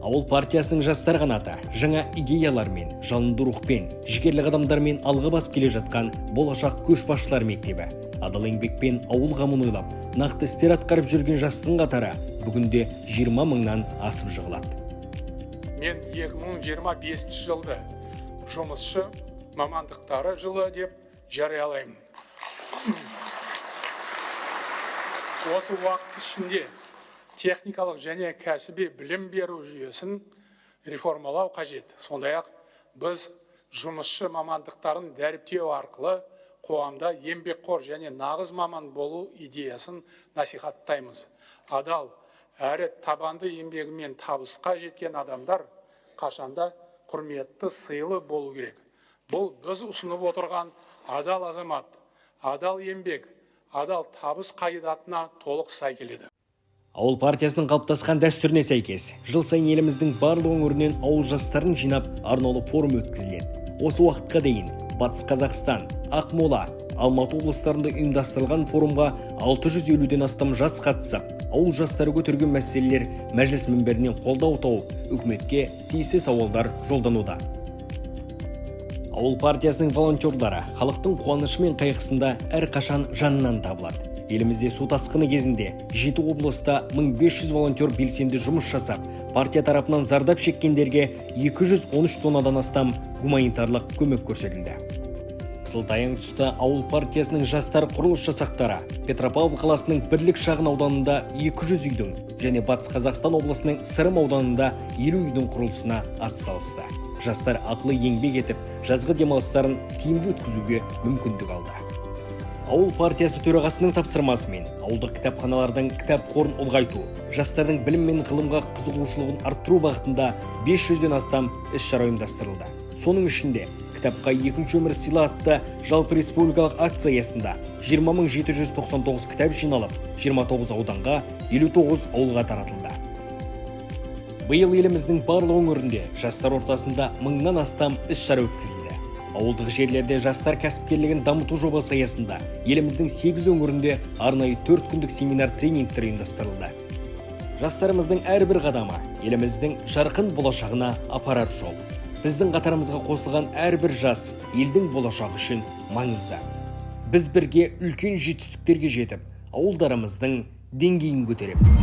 Ауыл партиясының жастар қанаты жаңа идеялармен, жалынды рухпен, жігерлі қадамдармен алға басып келе жатқан болашақ көшбасшылар мектебі. Адал еңбекпен ауыл қамын ойлап, нақты істер атқарып жүрген жастың қатары бүгінде 20 мыңнан асып жығылады. Мен 2025 жылды жұмысшы мамандықтары жылы деп жариялаймын. Осы уақыт ішінде техникалық және кәсіби білім беру жүйесін реформалау қажет. Сондай-ақ біз жұмысшы мамандықтарын дәріптеу арқылы қоғамда еңбекқор және нағыз маман болу идеясын насихаттаймыз. Адал әрі табанды еңбегімен табысқа жеткен адамдар қашанда құрметті, сыйлы болу керек. Бұл біз ұсынып отырған адал азамат, адал еңбек, адал табыс қағидатына толық сай келеді. Ауыл партиясының қалыптасқан дәстүріне сәйкес, жыл сайын еліміздің барлық өңірінен ауыл жастарын жинап, арнаулы форум өткізіледі. Осы уақытқа дейін Батыс Қазақстан, Ақмола, Алматы облыстарында ұйымдастырылған форумға 650-ден астам жас қатысып, ауыл жастары көтерген мәселелер мәжіліс мінберінен қолдау тауып, үкіметке тиісті сауалдар жолдануда. Ауыл партиясының волонтерлары халықтың қуанышы мен қайғысында әрқашан жанынан табылады. Елімізде су тасқыны кезінде жеті облыста 1500 волонтер белсенді жұмыс жасап, партия тарапынан зардап шеккендерге 213 тоннадан астам гуманитарлық көмек көрсетілді. Қысылтаяң тұста ауыл партиясының жастар құрылыс жасақтары Петропавл қаласының Бірлік шағын ауданында 200 үйдің және Батыс Қазақстан облысының Сырым ауданында 50 үйдің құрылысына атсалысты. Жастар ақылы еңбек етіп, жазғы демалыстарын тиімді өткізуге мүмкіндік алды. Ауыл партиясы төрағасының тапсырмасымен ауылдық кітапханалардың кітап қорын ұлғайту, жастардың білім мен ғылымға қызығушылығын арттыру бағытында 500-ден астам іс-шара ұйымдастырылды. Соның ішінде «Кітапқа екінші өмір сыйла» атты жалпы республикалық акция аясында 20 799 кітап жиналып, 29 ауданға, 59 ауылға таратылды. Биыл еліміздің барлық өңірінде жастар ортасында мыңнан астам іс-шара өткізілді. Ауылдық жерлерде жастар кәсіпкерлігін дамыту жобасы аясында еліміздің 8 өңірінде арнайы 4 күндік семинар тренингтер ұйымдастырылды. Жастарымыздың әрбір қадамы — еліміздің жарқын болашағына апарар жол. Біздің қатарымызға қосылған әрбір жас елдің болашағы үшін маңызды. Біз бірге үлкен жетістіктерге жетіп, ауылдарымыздың деңгейін көтереміз.